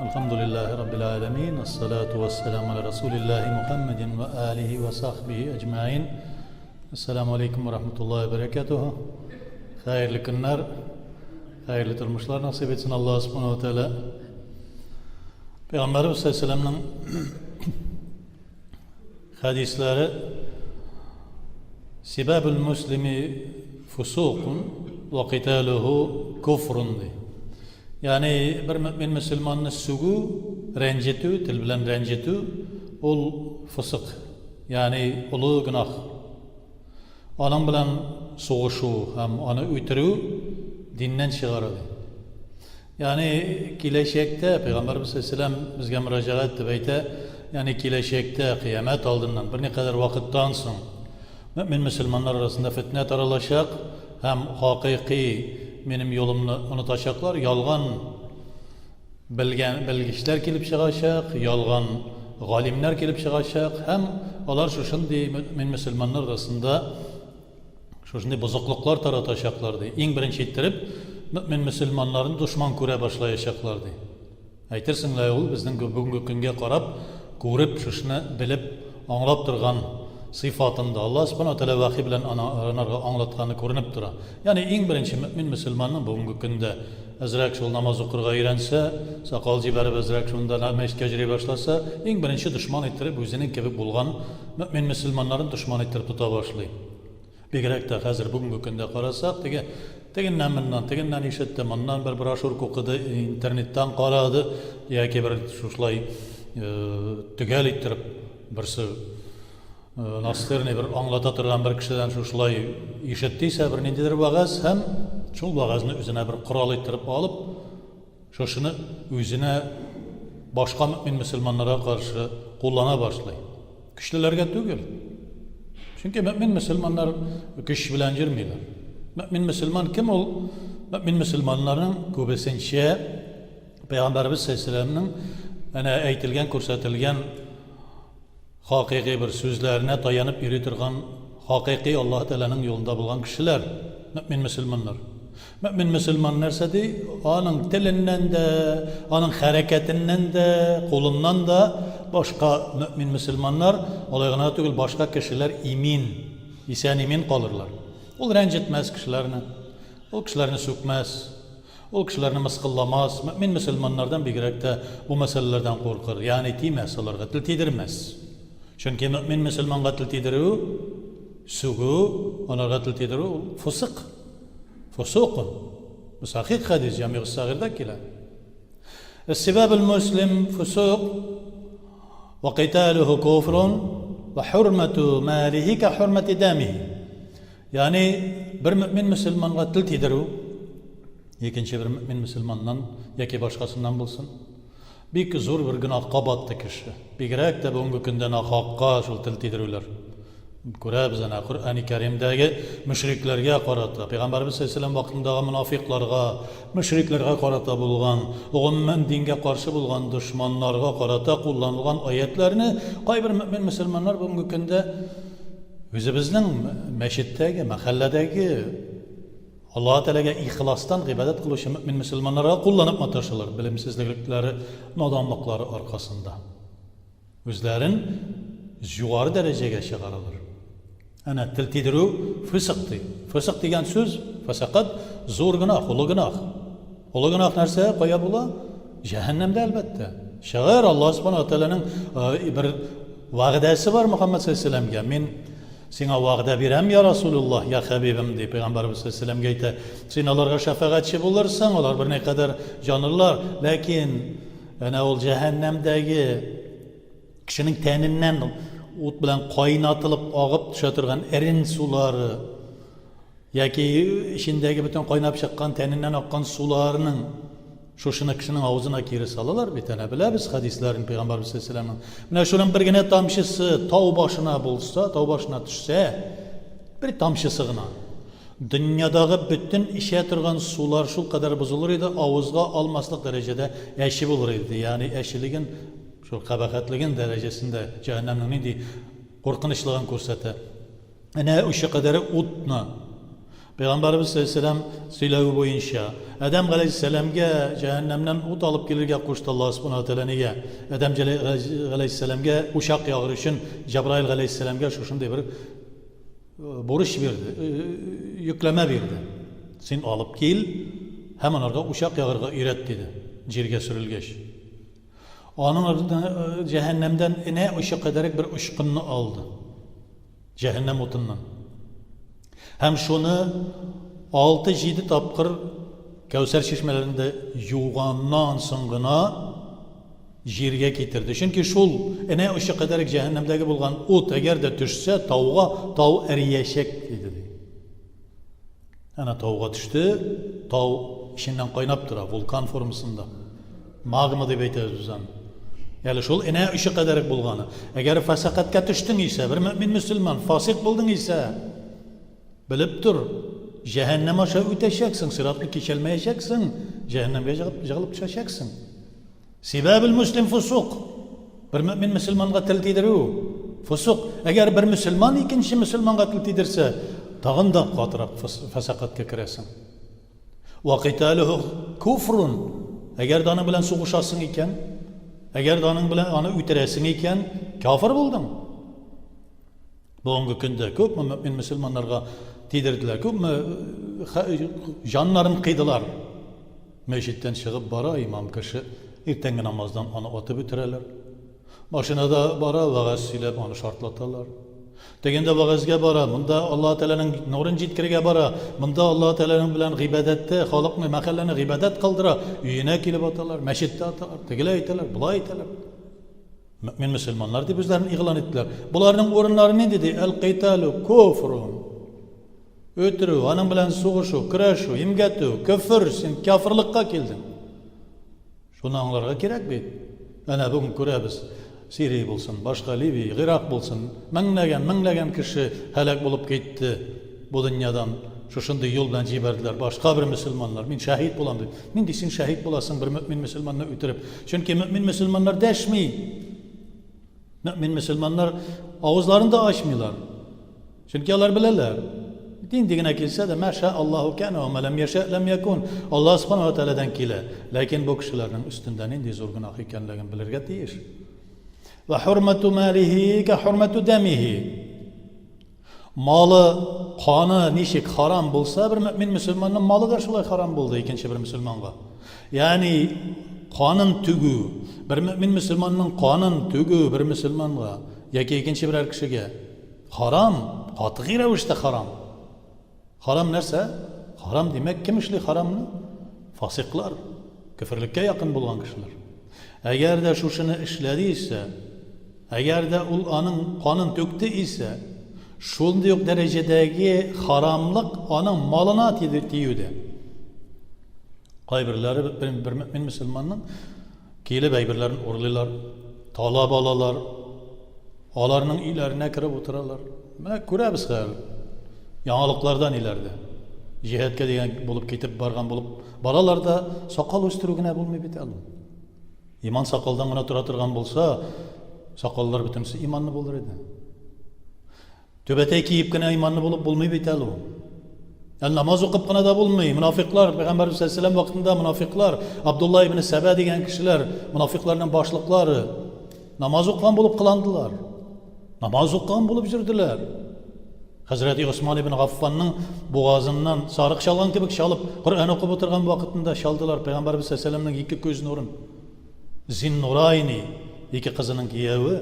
Elhamdülillahi Rabbil alemin. Esselatu vesselamu ala Resulillahi Muhammedin ve alihi ve sahbihi ecmain. Esselamu aleyküm ve rahmetullahi ve berekatuhu. Hayırlı günler, hayırlı turmuşlar nasip etsin Allah subhanahu ve teala. Peygamberimiz sallallahu aleyhi ve sellem'nin Хәдисләре Сибабул муслими фусукун ва киталуху куфрун ди. Ягъни бер мөмин мөселманны сүгү, рәнҗетү, тел белән рәнҗетү ул фысык, ягъни олы гөнаһ. Аның белән сугышу һәм аны үтерү диннән чыгара ди. Ягъни киләчәктә Пәйгамбәрбез саллаллаһу алейһи безгә мөрәҗәгать итеп әйтә, ягъни киләчәктә кыямәт алдыннан берникадәр вакыттан соң мөэмин мөселманнар арасында фетнә таралачак һәм хакыйкый минем юлымны онытачаклар, ялган белгән белгечләр килеп чыгачак, ялган галимнәр килеп чыгачак һәм алар шушындый мөэмин мөселманнар арасында Шушындый бозыклыклар таратачаклар, ди. Иң беренче иттереп, мөэмин мөселманнарны дошман күрә башлаячаклар, ди. Әйтерсең лә, ул безнең бүгенге көнгә карап, күреп, шушыны белеп, аңлап торган сыйфатында. Аллаһ Субхана ва Тәгалә вәхи белән анарга аңлатканы күренеп тора. Ягъни иң беренче мөэмин мөселманның бүгенге көндә әзрәк шул намаз укырга өйрәнсә, сакал җибәреп әзрәк шунда мәчеткә йөри башласа, иң беренче дошман иттереп үзенең кебек булган Мөэмин мөселманнарын дошман иттереп тота башлый. Бигрәк тә хәзер бүгенге көндә карасак, теге тегеннән-моннан, тегеннән ишетте, моннан бер брошюрка укыды, интернеттан карады, яки бер шушылай төгәл иттереп берсе настырный бер аңлата торган бер кешедән шушылай ишетте исә бер ниндидер вәгазь һәм шул вәгазьне үзенә бер корал иттереп алып, Шушыны үзенә башка мөэмин мөселманнарга каршы куллана башлый. Көчлеләргә түгел. Чөнки мөэмин мөселманнар көч белән йөрмиләр. Мөэмин мөселман кем ул? Мөэмин мөселманнарның күбесенчә Пәйгамбәребез саллаллаһу әнә әйтелгән, күрсәтелгән Хакыйкый бер сүзләренә таянып йөри торган хакыйкый Аллаһы Тәгаләнең юлында булган кешеләр, мөэмин мөселманнар. Мөэмин мөселман нәрсә ди? Аның теленнән дә, аның хәрәкәтеннән дә, кулыннан да башка мөэмин мөселманнар, алай гына түгел, башка кешеләр имин, исән-имин калырлар. Ул рәнҗетмәс кешеләрне, ул кешеләрне сүкмәс. Ул кешеләрне мыскылламас, мөэмин мөселманнардан бигрәк тә бу мәсьәләләрдән куркыр, ягъни тимәс аларга, тел тидермәс. Чөнки мөэмин мөселманга тел тидерү, сүгү, аларга тел тидерү ул фусык. Фусукун. Бу сахих хәдис, Җамигъ Сагирда килә. Эссибабул муслим фусук ва киталуху куфрун ва хурмату малихи ка хурмати дамихи. Ягъни бер мөэмин мөселманга тел тидерү, икенче бер мөэмин мөселманнан яки башкасыннан булсын, бик зур бер гөнаһка батты кеше. Бигрәк тә бүгенге көндә нахакка шул тел тидерүләр. Күрәбез әнә Коръәни Кәримдәге мөшрикләргә карата, Пәйгамбәребез саллаллаһу алейһи вакытындагы монафикларга, мөшрикләргә карата булган, гомумән дингә каршы булган дошманнарга карата кулланылган аятьләрне кайбер мөэмин мөселманнар бүгенге көндә Үзебезнең мәчеттәге, мәхәлләдәге Аллаһы Тәгаләгә ихластан гыйбадәт кылучы мөэмин мөселманнарга кулланып маташалар, белемсезлекләре, наданлыклары аркасында. Үзләрен югары дәрәҗәгә чыгаралар. Әнә тел тидерү фисык ди. Фисык дигән сүз, фасакат, зур гөнаһ, олы гөнаһ. Олы гөнаһ нәрсә? Кая була? Җәһәннәмдә, әлбәттә. Чыгар, Аллаһ Субхану ва Тәгаләнең бер вәгъдәсе бар Мөхәммәд саллаллаһу алейһи Мин сиңа вәгъдә бирәм, я Расулуллаһ, я Хәбибем, ди Пәйгамбәребез саллаллаһу алейһи әйтә. Син аларга шәфәгатьче булырсың, алар берникадәр җанырлар, ләкин әнә ул җәһәннәмдәге кешенең тәненнән ут белән кайнатылып агып төшә торган эрен сулары Яки эчендәге бөтен кайнап чыккан тәненнән аккан суларның шушыны кешенең авызына кире салалар бит, әнә беләбез хәдисләрен пәйгамбәрбез саллаллаһу Менә шуның бер генә тамчысы тау башына булса, тау башына төшсә, бер тамчысы гына. Дөньядагы бөтен эчә торган сулар шул кадәр бозылыр иде, авызга алмаслык дәрәҗәдә әче булыр иде. Ягъни әчелеген, шул кабахәтлеген дәрәҗәсендә җәһәннәмнең нинди куркынычлыгын күрсәтә. Энә очы кадәре утны. Пәйгамбәребез саллаллаһу алейһи сөйләве буенча, Адәм галәйһиссәламгә җәһәннәмнән ут алып килергә кушты Аллаһ субхана ва тәгалә. Нигә? Адәм галәйһиссәламгә учак ягыр өчен Җабраил галәйһиссәламгә шушындый бер бурыч бирде, йөкләмә бирде. Син алып кил һәм аларга учак ягырга өйрәт, диде, җиргә сөрелгәч. Аның җәһәннәмдән энә очы кадәрек бер очкынны алды. Җәһәннәм утыннан. Һәм шуны алты-җиде тапкыр Кәүсәр чишмәләрендә юганнан соң гына җиргә китерде. Чөнки шул энә очы кадәрек җәһәннәмдәге булган ут әгәр дә төшсә тауга, тау эриячәк иде, ди. Әнә тауга төште, тау эченнән кайнап тора, вулкан формасында. Магма дип әйтәбез без аны. Әле шул энә очы кадәрек булганы. Әгәр фасакатка төштең исә, бер мөмин мөселман, фасик булдың исә, белеп тор, җәһәннәм аша үтәчәксең, сиратны кичәлмәячәксең, җәһәннәмгә җыгылып төшәчәксең. Сибабел мөслим фусук. Бер мөмин мөселманга тел тидерү. Фусук. Әгәр бер мөселман икенче мөселманга тел тидерсә, тагын да катырак фәсакатка керәсең. Ва киталуху куфрун. Әгәр дә аның белән сугышасың икән, әгәр дә аның белән аны үтерәсең икән, кафир булдың. Бүгенге көндә күпме мөмин мөселманнарга тидерделәр, күпме җаннарын кыйдылар. Мәчеттән чыгып бара имам кеше, иртәнге намаздан аны атып үтерәләр. Машинада бара, вәгазь сөйләп аны шартлаталар. Тегендә вәгазьгә бара, монда Аллаһ Тәгаләнең нурын җиткерергә бара, монда Аллаһ Тәгаләнең белән гыйбадәттә халыкны, мәхәлләне гыйбадәт кылдыра, өенә килеп аталар, мәчеттә аталар, тегеләй итәләр, болай итәләр. Мөэмин мөселманнар дип үзләрен игълан иттеләр. Боларның урыннары нинди ди? Әл-киталу куфрун. Үтерү, аның белән сугышу, көрәшү, имгәтү, көфер, син кяферлыкка килдең. Шуны аңларга кирәк бит. Әнә бүген күрәбез. Сирия булсын, башка Ливия, Гыйрак булсын, меңләгән, меңләгән кеше һәлак булып китте бу дөньядан. Шушындый юл белән җибәрделәр. Башка бер мөселманнар, мин шәһит булам дип. Нинди син шәһит буласың бер мөэмин мөселманны үтереп? Чөнки мөэмин мөселманнар дәшми. Мөэмин мөселманнар авызларын да ачмыйлар. Чөнки алар беләләр. Нинди генә килсә дә, мәшә Аллаһу кәнә ва ләм яшә ләм якун. Аллаһ субханаһу ва тәгаләдән килә. Ләкин бу кешеләрнең өстендә нинди зур гөнаһ икәнлеген белергә тиеш. Ва хурмату малихи ка хурмату дамихи. Малы, каны ничек харам булса, бер мөмин мөселманның малы да шулай харам булды икенче бер мөселманга. Ягъни канын түгү, бер мөмин мөселманның канын түгү бер мөселманга яки икенче берәр кешегә харам, катгый рәвештә харам. Харам нәрсә? Харам димәк, кем эшли харамны? Фасиклар, көферлеккә якын булган кешеләр. Әгәр дә шушыны эшләде исә, Әгәр дә ул аның канын түкте исә, шундый ук дәрәҗәдәге харамлык аның малына тиде тиюдә. Кайберләре бер, бер мөмин мөселманның килеп әйберләрен урлыйлар, талап алалар, аларның өйләренә кереп утыралар. Менә күрәбез хәзер яңалыкларда ниләрдә. Җиһадка дигән булып китеп барган булып баралар да, сакал үстерү генә булмый бит әле. Иман сакалдан гына тора торган булса, сакаллар бөтенесе иманлы булыр иде. Түбәтәй киеп кенә иманлы булып булмый бит әле ул. Ә намаз укып кына да булмый. Мунафиклар, Пәйгамбәрбез саллаллаһу вакытында мунафиклар, Абдулла ибн Сәбә дигән кешеләр, мунафикларның башлыклары намаз укыган булып кыландылар. Намаз укыган булып йөрделәр. Хәзрәти Госман ибн Гаффанның бугазыннан сарык чалган кебек чалып, Коръән укып утырган вакытында чалдылар Пәйгамбәрбез саллаллаһу ике күз нурын. Зиннурайни, ике кызының кияве.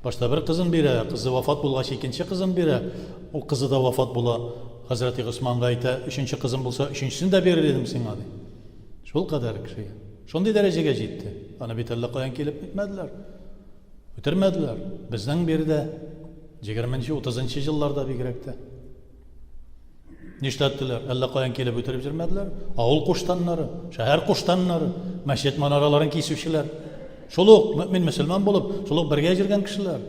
Башта бер кызын бирә, кызы вафат булгач икенче кызын бирә. Ул кызы да вафат була. Хәзрәти Госманга әйтә, өченче кызым булса, өченчесен дә бирер идем сиңа, ди. Шул кадәр кешегә. Шундый дәрәҗәгә җитте. Аны бит әллә каян килеп нитмәделәр. Үтермәделәр. Безнең биредә егерменче, утызынчы елларда бигрәк тә. Нишләттеләр? Әллә каян килеп үтереп җөрмәделәр? Авыл куштаннары, шәһәр куштаннары, мәчет манараларын кисүчеләр. Шул ук мөмин мөселман булып, шул ук бергә йөргән кешеләр.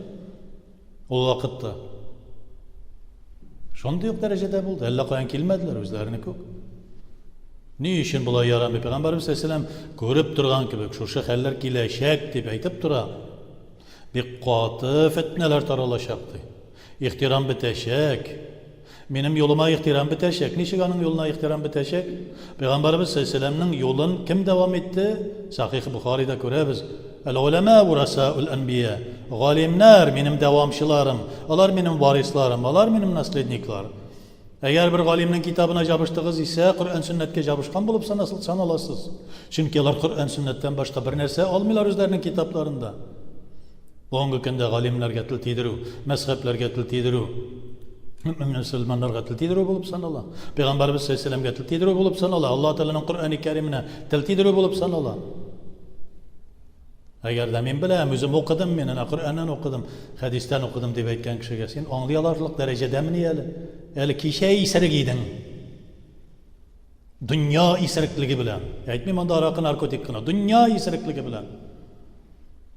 Ул вакытта. Шундый ук дәрәҗәдә булды. Әллә каян килмәделәр, үзләренеке үк. Ни өчен болай ярамый? Пәйгамбәребез саллаллаһу күреп торган кебек, шушы хәлләр киләчәк дип әйтеп тора. Бик каты фетнәләр таралачак ди. Ихтирам бетәчәк. Минем юлыма ихтирам бетәчәк. Ничек аның юлына ихтирам бетәчәк? Пәйгамбәребез саллаллаһу юлын кем дәвам итте? Сахих Бухарида күрәбез. Әл-уляма вурасаул анбия. Галимнәр минем дәвамчыларым, алар минем варисларым, алар минем наследниклар. Әгәр бер галимнең китабына җабыштыгыз исә, Коръән сөннәткә җабышкан булып саналасыз. Чөнки алар Коръән сөннәттән башка бер нәрсә алмыйлар үзләренең китапларында. Бүгенге көндә галимнәргә тел тидерү, мәзһәбләргә тел тидерү, мөселманнарга тел тидерү булып санала. Пәйгамбәрбез саллаллаһу тел тидерү булып санала. Аллаһ Тәгаләнең Коръәни Кәрименә тел тидерү булып санала. Әгәр дә мин беләм, үзем укыдым, мин әнә Коръәннән укыдым, хәдистән укыдым дип әйткән кешегә, син аңлый аларлык дәрәҗәдәмени әле? Әле кичә исерек идең. Дөнья исереклеге белән. Әйтмим анда аракы, наркотик кына. Дөнья исереклеге белән.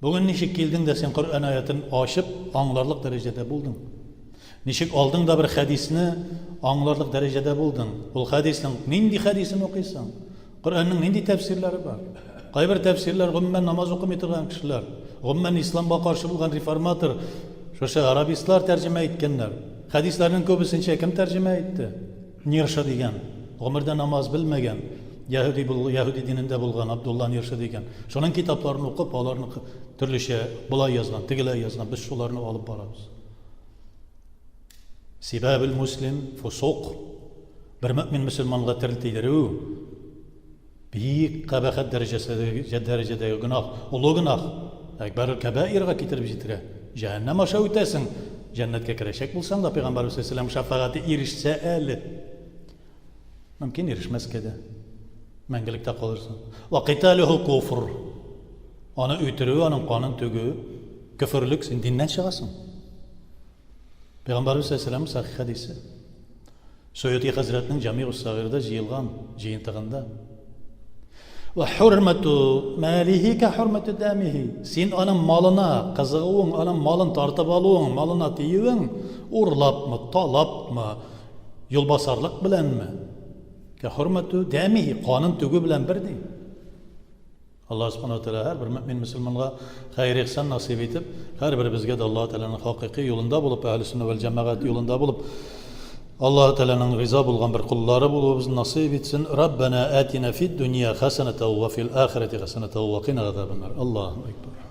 Бүген ничек килдең дә син Коръән аятын ачып аңларлык дәрәҗәдә булдың? Ничек алдың да бер хәдисне аңларлык дәрәҗәдә булдың? Ул хәдиснең нинди хәдисен укыйсың? Коръәннең нинди тәфсирләре бар? Кайбер тәфсирләр гомумән намаз укымый торган кешеләр, гомумән исламга каршы булган реформатор, шушы арабистлар тәрҗемә иткәннәр. Хәдисләрнең күбесенчә кем тәрҗемә итте? Нирша дигән, гомердә намаз белмәгән, яһүди бул, яһүди динендә булган Абдулла Нирша дигән. Шуның китапларын укып, аларны төрлечә болай язган, тегеләй язган, без шуларны алып барабыз. Сибабул муслим фусук. Бер мөмин мөселманга тел тидерү бик кабахәт дәрәҗәсендәге дәрәҗәдәге гөнаһ, олы гөнаһ. Әкбәрул кәбаирга китереп җитерә. Җәһәннәм аша үтәсең. Җәннәткә керәчәк булсаң да, Пәйгамбәрбез саллаллаһу шәфәгате ирешсә әле. Мөмкин ирешмәскә дә. Мәңгелектә калырсың. Ва киталуху куфр. Аны үтерү, аның канын түгү көферлек, син диннән чыгасың. Пәйгамбәрбез саллаллаһу сахих хәдисе. Суюти хәзрәтнең Җамигус Сагирда җыелган җыентыгында. Ва хурмату малихи ка хурмату дамихи. Син аның малына кызыгуың, аның малын тартып алуың, малына тиюең урлапмы, талапмы, юлбасарлык беләнме? Ка хурмату дамихи, канын түгү белән бер ди. Аллаһ Субхану ва Тәгалә һәрбер мөэмин мөселманга хәер-ихсан насыйп итеп, һәрберебезгә дә Аллаһ Тәгаләнең хакыйкый юлында булып, әһле сөннә вәл җәмәгать юлында булып, Аллаһ Тәгаләнең риза булган бер коллары булуыбызны насыйп итсен. Раббана атина фид дөнья хәсәнәтә ва фил ахирәти хәсәнәтә ва кина газабаннар. Аллаһу акбар.